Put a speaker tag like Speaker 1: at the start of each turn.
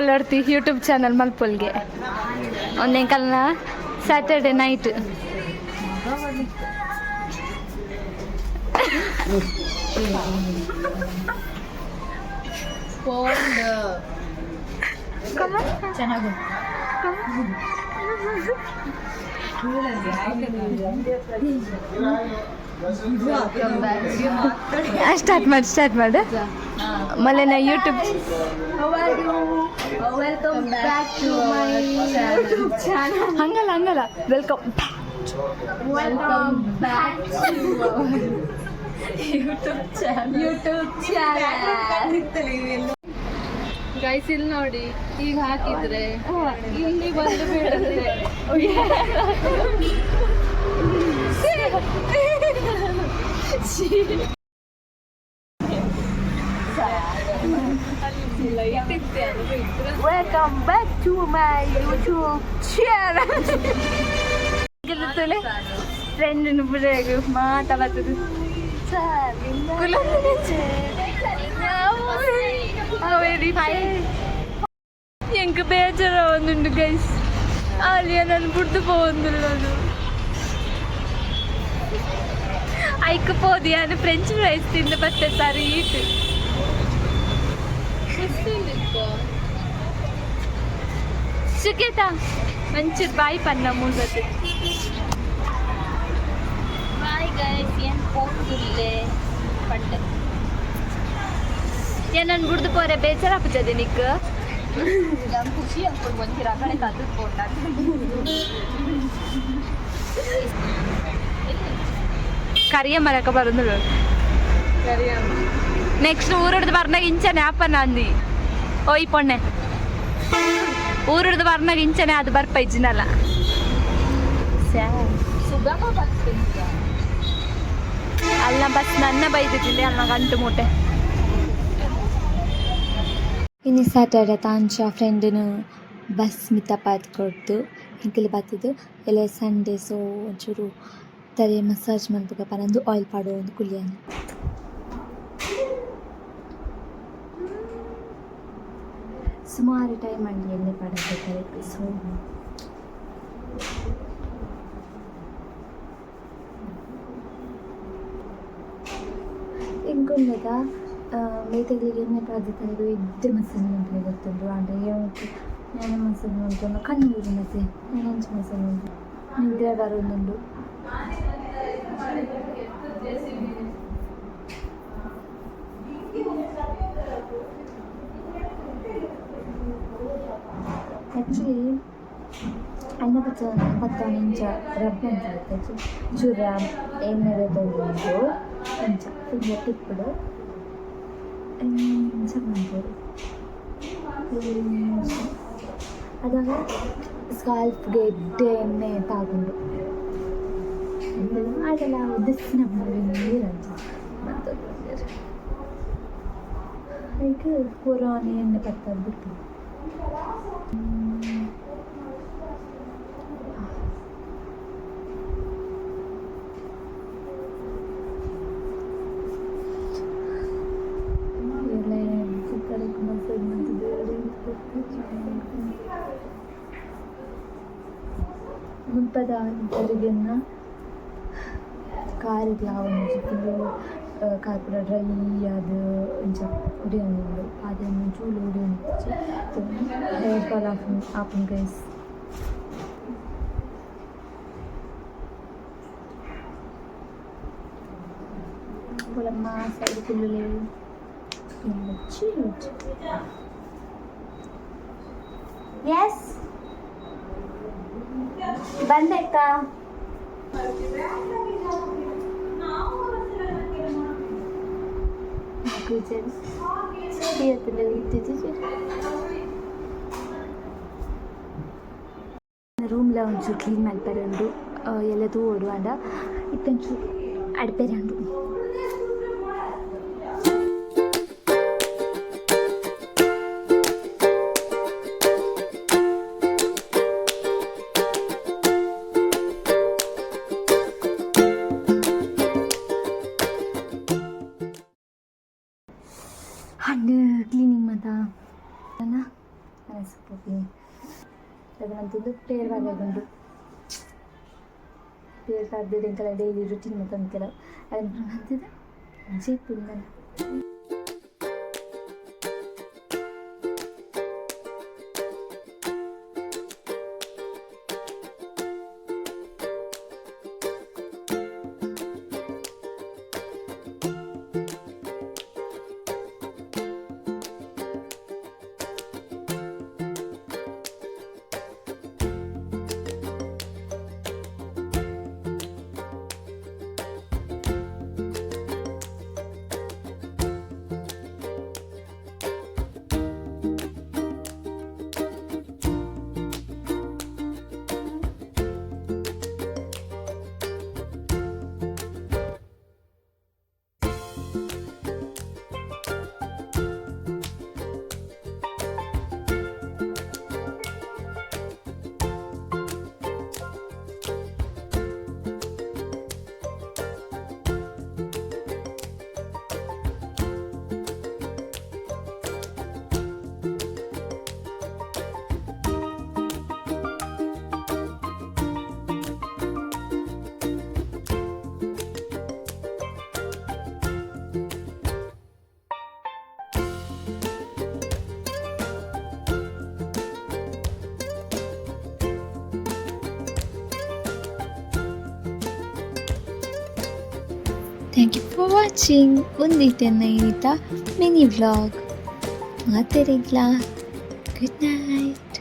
Speaker 1: ಅವಳೊರ್ತಿ YouTube channel ಮಲ್ಪೊಲ್ಗೆ. ಒಂದೇ ಕಲ್ನ ಸ್ಯಾಟರ್ಡೆ ನೈಟ್.
Speaker 2: ಚೆನ್ನಾಗುಂಟು.
Speaker 1: ಸ್ಟಾರ್ಟ್ ಮಾಡಿ, ಸ್ಟಾರ್ಟ್ ಮಾಡು. ಮಲೆನ YouTube.
Speaker 2: Welcome back to my YouTube channel.
Speaker 1: ಹಂಗಲ್ಲ, ಹಂಗಲ್ಲ, welcome.
Speaker 2: Welcome back to YouTube channel. YouTube channel.
Speaker 3: Guys, ಇಲ್ಲಿ ನೋಡಿ, ಈಗ ಹಾಕಿದ್ರೆ ಇಲ್ಲಿ ಬಂದು ಬೀಳುತ್ತೆ.
Speaker 1: Welcome back to my YouTube channel. Friend ಪುರೇಗು ಮಾತಾ ಬರ್ತದೆ. ಎಂಕ್ ಬೇಜಾರ ಒಂದುಂಡು ಗೈಸ್. ಆಲಿಯ ನಾನು ಬುಡ್ದು ಪೋವೊಂದುಲ್ಲದು. ಐಕ್ ಪೋದು ಯಾನು ಫ್ರೆಂಚ್ ಫ್ರೈಸ್ ತಿಂದು ಬತ್ತೆ ಸರಿ ಈಟ್. ಸುಖೇತ ಮಂಚೂರು ಬಾಯಿ ಪನ್ನ ಮೂಗತ್ತೆ.
Speaker 2: ಬಾಯ್ ಗೈಸ್, ಏನು ಹೋಗ್ತಿಲ್ಲೇ ಪಂಡೆ.
Speaker 1: ನಾನು ಬುಡ್ದು ಪೋರೆ ಬೇಜಾರಾಪುಜದೆ ನಿಕ್?
Speaker 2: ನಮ್ಮ ಖುಷಿ ಅನ್ಕೊಂಡು ಒಂದಿರ ಕಡೆ ಕಾದು ಪೋಟ.
Speaker 1: ಕರಿಯ ಮರಕ ಬರೋದು. ನೆಕ್ಸ್ಟ್ ಊರುಡ್ದು ಬರ್ನಾಗ ಇಂಚನೆ ಆಪನ ಅಂದಿ. ಓಯ್ ಪೊಣ್ಣೆ, ಊರುಡ್ದು ಬರ್ನಾಗ ಇಂಚನೆ ಅದು ಬರ್ಪ ಇಜ್ಜಿನಲ್ಲ.
Speaker 2: ಸುಗಮ ಬರ್ತೀನಿ.
Speaker 1: ಅಲ್ಲ, ಬಸ್ ನನ್ನ ಬೈದಿದ್ದಿಲ್ಲ ಅಲ್ಲ ಗಂಟು ಮೂಟೆ.
Speaker 4: ಇನ್ನು ಸ್ಯಾಟರ್ಡೆ ತಾಂಚ ಫ್ರೆಂಡನು ಬಸ್ ಮಿತ್ತಪಾತ್ ಕೊಡ್ದು ಎಂಕುಲು ಬತ್ತುದು. ಎಲ್ಲೆ ಸಂಡೇ, ಸೊ ಒಂಚೂರು ತರೆ ಮಸಾಜ್ ಮನ್ಪುಗ ಪನೊಂದು ಆಯಿಲ್ ಪಾಡೊಂದು ಕುಲ್ಲಿಯನ್. ಸುಮಾರು ಟೈಮ್ ಆಂಡ್ ಎಣ್ಣೆ ಪಾಡೊಂದು ತರೆಕ್. ಸೊ ಎಂಕುಲ್ಲೆದ ಮೇತೆಗಳಿಗೆ ಎಣ್ಣೆ ಪಾಡ್ದು ತರೆಗ್ ಎಡ್ಡೆ ಮಸಾಜ್ ಮನ್ಪುನೆ ಗೊತ್ತುಂಡು. ಆಂಡ ಎಂಕ್ ಯಾನ್ ಮಸಾಜ್ ಮನ್ಪುನ ಕಣ್ಣು ಊರುನತೆ. ಯಾನ್ ಅಂಚ ಮಸಾಜ್ ಮನ್ಪುನೆ. ನಿದ್ರೆ ಬರೊಂದುಂಡು. ಆ್ಯಕ್ಚುಲಿ ಎಣ್ಣೆ ಪಚ್ಚ ಪತ್ತೊಂದು ಇಂಚ ರಬ್ ಅಂತ ಇತ್ತು. ಚೂರ ಎಣ್ಣೆ ತೊಗೊಂಡು ಅಂಚ ಫಿಂಗರ್ ಟಿಪ್ಡ್ ಇಂಚ ಮನ್ಪೊಡು ಇಂಚ. ಅದಾಗ ಸ್ಕಾಲ್ಪ್ಗೆ ಎಡ್ಡೆ ಎಣ್ಣೆ ತಾಗುಂಡು. ಆಂಡಲ ದಿಸ್ಸಿನ ನೀರು ಅಂಚ ಮಂತೊಂದು ಐಕ್ ಪೂರಾನೆ ಎಣ್ಣೆ ಪತ್ತದ್ ಬಿಡ್ಪುಂಡು. ಎಲ್ಲ ತರೆಕ್ ಮಸಾಜ್ ಮಂತುದು. ಮುಲ್ಪದ ತರೆಗೆನ್ನ ಕಾರುಗ್ಲ ಆವೊಂದಿಜ್ಜಿ. ಫುಲ್ಲು ಕಾರ್ ಪೂರ ಡ್ರೈ ಆದ್ ಇಂಚ ಉರಿಯೊಂದುಂಡು. ಪಾದೆನ್ ಚೂಲು ಉರಿಯೊಂದಿಜ್ಜಿ. ಹೇರ್ ಫಾಲ್ ಆಪುಂಡು ಆಪುಂಡು ಗೈಸ್. ಪೊಲಮ್ಮ ಸೈಡ್ ಕುಲ್ಲುಲೆ. Cute.
Speaker 1: S, ಬಂದೆ ಅಕ್ಕ. ಸರಿ ಇತ್ತಿಜ್ಜಿ. ರೂಮ್ಲ ಒಂಚೂರು ಕ್ಲೀನ್ ಮಲ್ಪರೆ ಉಂಡು. ಎಲ್ಲ ತೂವೊಡು. ಆಂಡ ಇತ್ತೆ ಒಂಚೂರು ಅಡ್ಪೆರೆ ಉಂಡು. ಅಂಡ್ ಕ್ಲೀನಿಂಗ್ ಮಾತ. ಮಲ್ಪಿನಿ. ದಾದ ಪೇರ್ ಪಾಡ್ರೆ, ಪೇರ್ ಪಾಡ್ದು ಎಂಕಲ ಡೈಲಿ ರುಟೀನ್ ಮಲ್ತೊಂದು ಕೆಲವು ಅದನ್ನು ಮಂತಿದ್ದು ಜೈಪುಂಡು. Thank you for watching ಉಂದಿತೆನ್ನ ಇನಿತ mini vlog. ಮಾತೆರೆಗ್ಲಾ good night.